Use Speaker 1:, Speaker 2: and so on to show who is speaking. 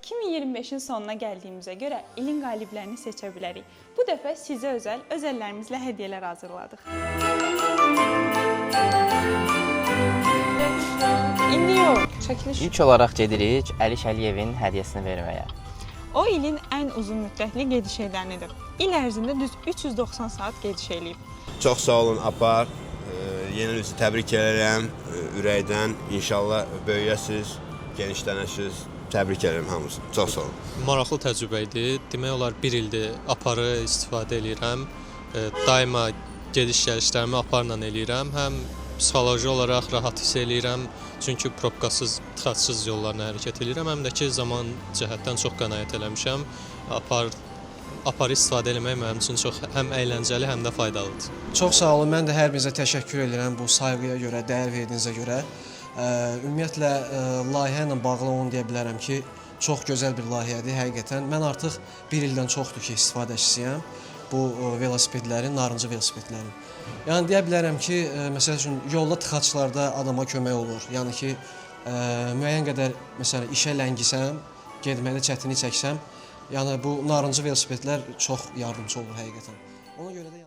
Speaker 1: 2025-in sonuna gəldiyimizə görə ilin qaliblərini seçə bilərik. Bu dəfə sizə özəl özəllərimizlə hədiyyələr hazırladıq. İndi yox, çəkiliş.
Speaker 2: İlk olaraq gedirik Əliş Əliyevin hədiyyəsini verməyə.
Speaker 1: O ilin ən uzun müddətli gediş edənidir. İl ərzində düz 390 saat gediş eləyib.
Speaker 3: Çox sağ olun Apar. Yeni ilinizi təbrik edirəm ürəkdən. İnşallah böyüyəsiz, genişlənəsiz. Təbrik edirəm hamısını. Çox sağ olun.
Speaker 4: Maraqlı təcrübə idi. Demək olar bir ildir aparı istifadə eləyirəm. Daima gediş-gəlişlərimi aparla eləyirəm. Həm psixoloji olaraq rahat hiss eləyirəm, çünki probkasız, tıxacsız yollarla hərəkət eləyirəm. Həm də ki zaman cəhətdən çox qənaət eləmişəm. Aparı istifadə eləmək mənim üçün çox həm əyləncəli, həm də faydalıdır.
Speaker 5: Çox sağ olun. Mən də hər birinizə təşəkkür edirəm bu sayğıya görə, dəyər verdiyinizə görə. Ümumiyyətlə layihə ilə bağlı onu deyə bilərəm ki, çox gözəl bir layihədir həqiqətən. Mən artıq bir ildən çoxdur ki, istifadəçisiyəm bu velosipedlərin, narıncı velosipedlərin. Yəni deyə bilərəm ki, məsəl üçün yolda tıxaclarda adama kömək olur. Yəni ki, müəyyən qədər məsələn işə ləngisəm, getmədə çətinlik çəksəm, yəni bu narıncı velosipedlər çox yardımçı olur həqiqətən. Ona görə də